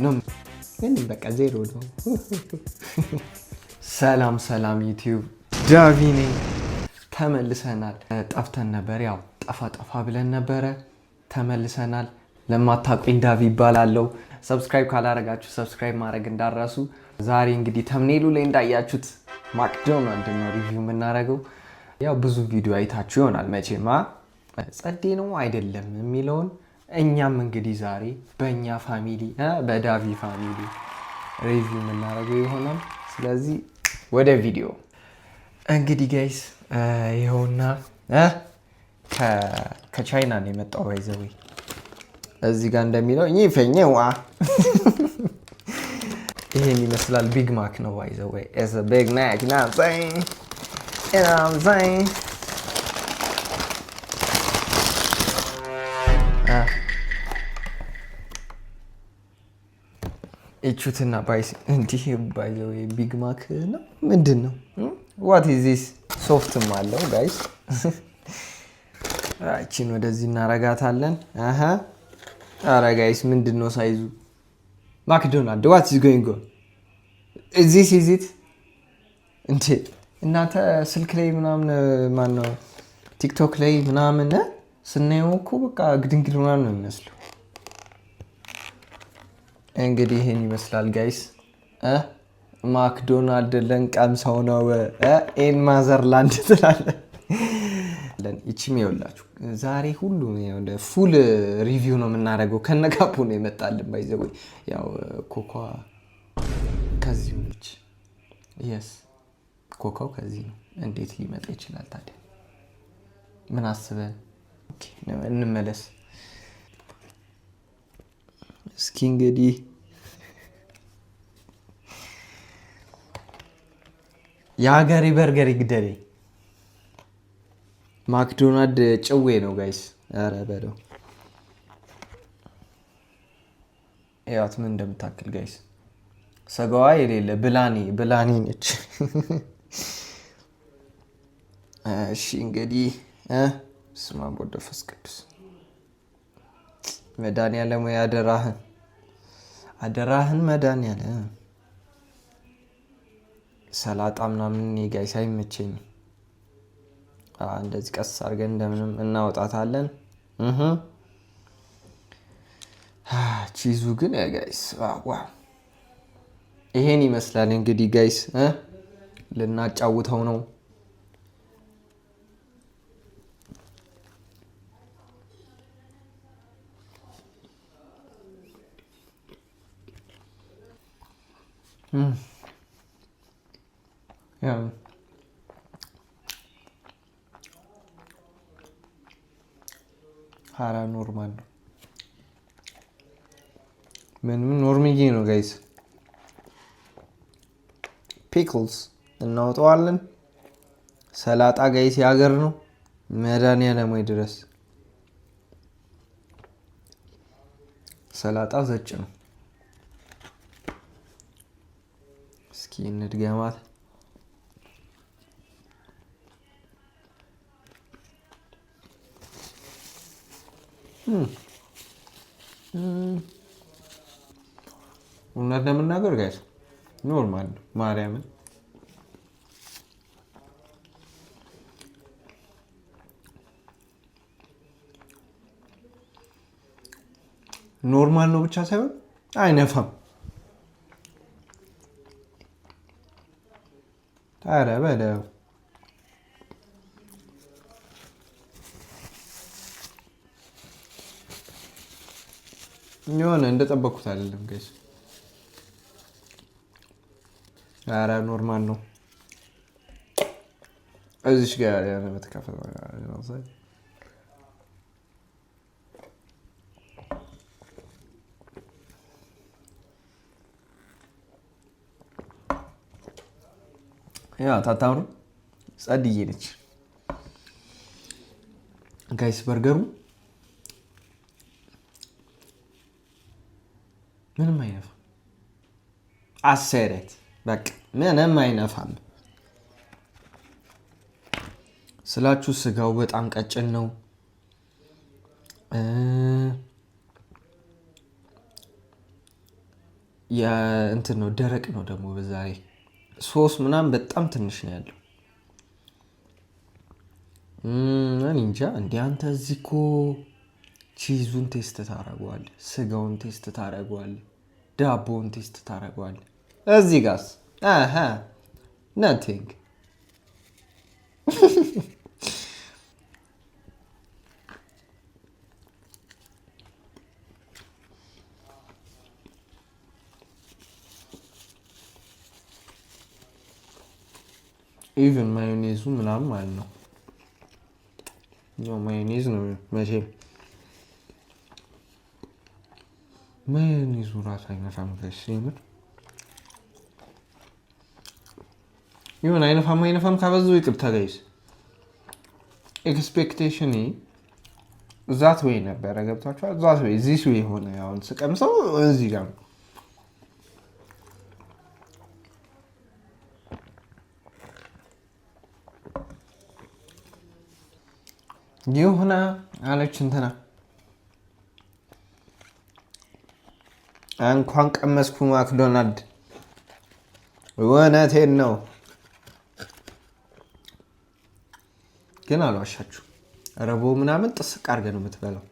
ነው ግን በቃ ዜሮ ነው። ሰላም ሰላም ዩቲዩብ፣ ዳቪ ነኝ። ተመልሰናል። ጠፍተን ነበር፣ ያው ጠፋ ጠፋ ብለን ነበረ። ተመልሰናል። ለማታውቁኝ ዳቪ ይባላለው። Subscribe ካላረጋችሁ subscribe ማድረግ እንዳትረሱ። ዛሬ እንግዲህ thumbnail ኡ ላይ እንዳያችሁት ማክዶናልድ ነው review የምናደርገው። ያው ብዙ ቪዲዮ አይታችሁ ይሆናል መቼማ ጸዴ ነው አይደለም የሚለውን እኛም እንግዲህ ዛሬ በእኛ family በዳቪ family review የምናደርገው ይሆናል። ስለዚህ ወደ ቪዲዮ እንግዲህ guys፣ ይኸውና ከቻይና ነው የመጣው። By the way እዚህ ጋር እንደሚለው ይፈኘዋ ይሄን ይመስላል። Big Mac ነው by the way፣ Big Mac። Saying እቹትና ባይስ እንዲህ by the way Big Mac ነው ምንድን ነው? What is this? Soft ም አለው guys። እቺን ወደዚህ እናረጋታለን። አረ guys፣ ምንድን ነው size ኡ? ማክዶናልድ፣ what is going on? This is it እንዴ? እናንተ ስልክ ላይ ምናምን፣ ማነው ቲክቶክ ላይ ምናምን ስናየው እኮ በቃ ግድንግድ ምናምን ነው የሚመስለው። እንግዲህ ይህን ይመስላል guys። ማክዶናልድ ልንቀምሰው ነው። In motherland ትላለ። ይችም ይኸውላችሁ ዛሬ ሁሉ full review ነው የምናደርገው። ከነካፑ ነው የመጣልን። By the way ያው ኮኳ ከዚሁ ነች። Yes፣ ኮካው ከዚህ ነው። እንዴት ሊመጣ ይችላል ታዲያ? ምን አስበን እንመለስ እስኪ። እንግዲህ የሀገሬ በርገር ይግደለኝ። ማክዶናልድ ጭዌ ነው guys። ኧረ በለው፣ ያት ምን እንደምታክል guys። ስጋዋ የሌለ ብላኔ ብላኔ ነች። እሺ እንግዲህ በስመ አብ ወወልድ ወመንፈስ ቅዱስ። መድኃኒዓለም ወይ አደራህን አደራህን መድኃኒዓለም። ሰላጣ ምናምን እኔ guys አይመቸኝም። እንደዚህ ቀስ አድርገን እንደምንም እናወጣታለን። Cheese ኡ ግን guys wow! ይሄን ይመስላል እንግዲህ guys፣ ልናጫውተው ነው። Yeah. ሀራ normal ነው። ምንም ኖርምዬ ነው guys። Pickles እናወጣዋለን። ሰላጣ guys የሀገር ነው። መድኃኒዓለም ወይ ድረስ ሰላጣ ዘጭ ነው። እስኪ እንድገማት። እውነት ለመናገር guys normal ነው። ማርያምን normal ነው ብቻ ሳይሆን አይነፋም። ኧረ በለው፣ የሆነ እንደጠበቅኩት አይደለም guys። ኧረ normal ነው። እዚሽ ጋር የሆነ በተከፈተ ያ ታታምሩ ጸድዬ ነች guys። በርገሩ ምንም አይነፋም። አሰረት በቃ ምንም አይነፋም ስላችሁ ስጋው በጣም ቀጭን ነው። እንትን ነው፣ ደረቅ ነው ደግሞ በዛ ላይ ሶስ ምናምን በጣም ትንሽ ነው ያለው። እኔ እንጃ። እንዲ አንተ እዚህ እኮ cheese ኡን taste ታደርገዋለህ፣ ስጋውን taste ታደርገዋለህ፣ ዳቦውን taste ታደርገዋለህ። እዚህ ጋስ nothing። Even ማዮኔዙ ምናምን ማለት ነው። ያው ማዮኔዝ ነው መቼም፣ ማዮኔዙ ራሱ አይነፋም። Guys፣ የምር ይሁን አይነፋም አይነፋም ካበዙ ይቅርታ guys። Expectation that way ነበረ፣ ገብቷችኋል? That way, this way የሆነ አሁን ስቀምሰው እዚህ ጋር ነው። ይሁና አለች እንትና፣ እንኳን ቀመስኩ ማክዶናልድ፣ እውነቴን ነው። ግን አልዋሻችሁ፣ ረቦ ምናምን ጥስቅ አድርገህ ነው የምትበላው።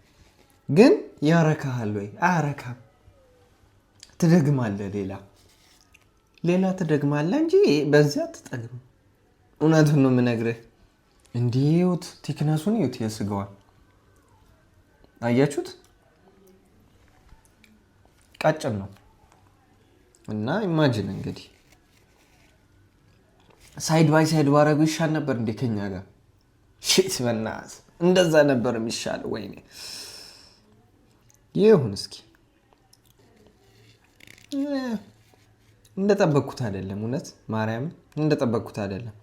ግን ያረካሃል ወይ? አያረካም። ትደግማለህ፣ ሌላ ሌላ ትደግማለህ እንጂ በዚያ አትጠግብም። እውነቱን ነው የምነግርህ። እንዲህ እዩት፣ thickness ኡን እዩት፣ የስጋዋን አያችሁት? ቀጭን ነው እና imagine እንግዲህ side by side ባረጉ ይሻል ነበር እንዴ ከኛ ጋር። Shit፣ በናት እንደዛ ነበር የሚሻለው። ወይኔ፣ ይሁን እስኪ፣ እንደጠበቅኩት አይደለም። እውነት ማርያም እንደጠበቅኩት አይደለም።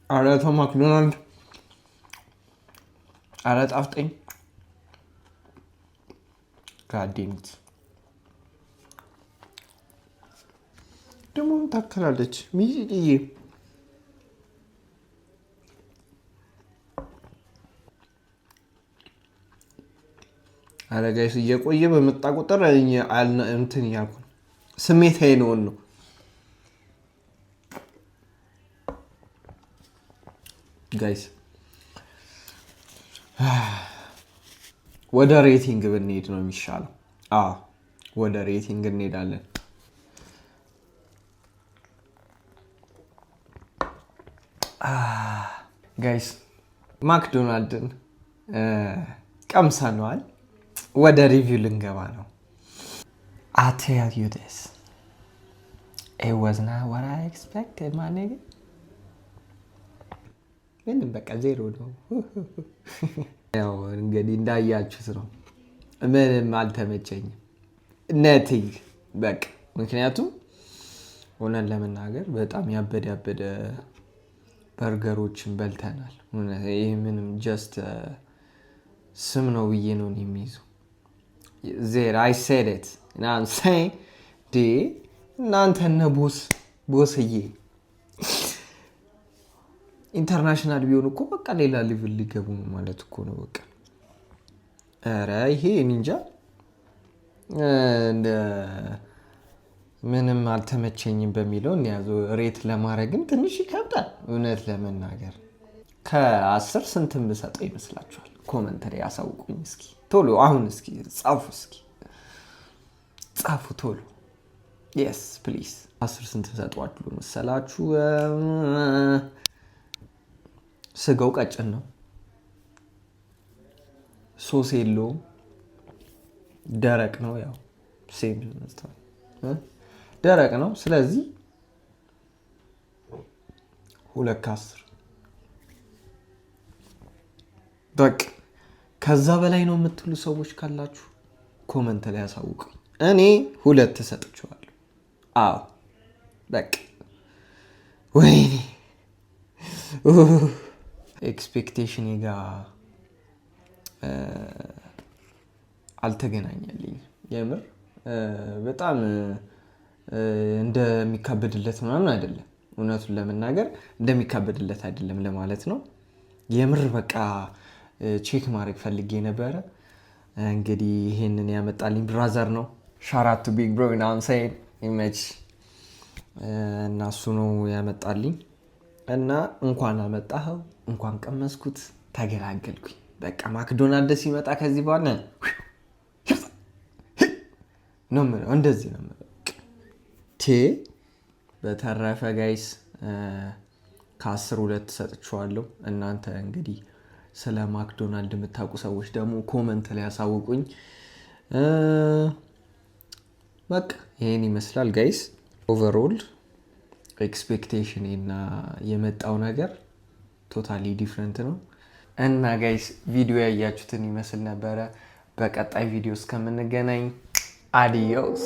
ኧረ ተው ማክዶናልድ፣ ኧረ ጣፍጠኝ። God damn it፣ ደግሞ ምን ታክላለች ሚጢጥዬ። ኧረ guys፣ እየቆየ በመጣ ቁጥር እንትን እያልኩ ነው፣ ስሜታዊ ነውን ነው guys። ወደ rating ብንሄድ ነው የሚሻለው። አዎ፣ ወደ rating እንሄዳለን። Guys፣ ማክዶናልድን ቀምሰነዋል። ወደ review ልንገባ ነው። I tell you this, it was not what I expected, my nigga። ምንም በቃ ዜሮ ነው። ያው እንግዲህ እንዳያችሁት ነው። ምንም አልተመቸኝም። Nothing በቃ። ምክንያቱም እውነት ለመናገር በጣም ያበደ ያበደ በርገሮችን በልተናል። ይህ ምንም just ስም ነው ብዬ ነው የሚይዘው። There, I said it. እናንተ እነ boss ቦስዬ international ቢሆን እኮ በቃ ሌላ level ሊገቡ ነው ማለት እኮ ነው። በቃ ኧረ ይሄ እንጃ፣ እንደ ምንም አልተመቸኝም በሚለው እንያዘው። Rate ለማድረግም ትንሽ ይከብዳል። እውነት ለመናገር ከ10 ስንት ብሰጠው ይመስላችኋል? Comment ላይ ያሳውቁኝ እስኪ ቶሎ፣ አሁን እስኪ ጻፉ፣ እስኪ ጻፉ ቶሎ። Yes please። 10 ስንት ሰጧችሁ መሰላችሁ? ስጋው ቀጭን ነው፣ ሶስ የለውም፣ ደረቅ ነው። ያው same ደረቅ ነው። ስለዚህ 2 ከ10 በቃ። ከዛ በላይ ነው የምትሉ ሰዎች ካላችሁ comment ላይ ያሳውቁኝ። እኔ 2 ሰጥቼዋለሁ። አዎ በቃ፣ ወይኔ፣ expectation ጋር አልተገናኘልኝም። የምር በጣም እንደሚካበድለት ምናምን አይደለም። እውነቱን ለመናገር እንደሚካበድለት አይደለም ለማለት ነው። የምር በቃ check ማድረግ ፈልጌ ነበረ። እንግዲህ ይሄንን ያመጣልኝ brother ነው። Shout out to big bro ናምሳይን ይመች እና እሱ ነው ያመጣልኝ እና እንኳን አመጣኸው፣ እንኳን ቀመስኩት፣ ተገላገልኩኝ። በቃ ማክዶናልድ ሲመጣ ከዚህ በኋላ ነው የምለው፣ እንደዚህ ነው የምለው። በተረፈ guys ከ10 2 ሰጥቼዋለሁ። እናንተ እንግዲህ ስለ ማክዶናልድ የምታውቁ ሰዎች ደግሞ comment ላይ ያሳውቁኝ። በቃ ይሄን ይመስላል guys። Overall expectation እና የመጣው ነገር totally different ነው። እና guys ቪዲዮ ያያችሁትን ይመስል ነበረ። በቀጣይ ቪዲዮ እስከምንገናኝ adios።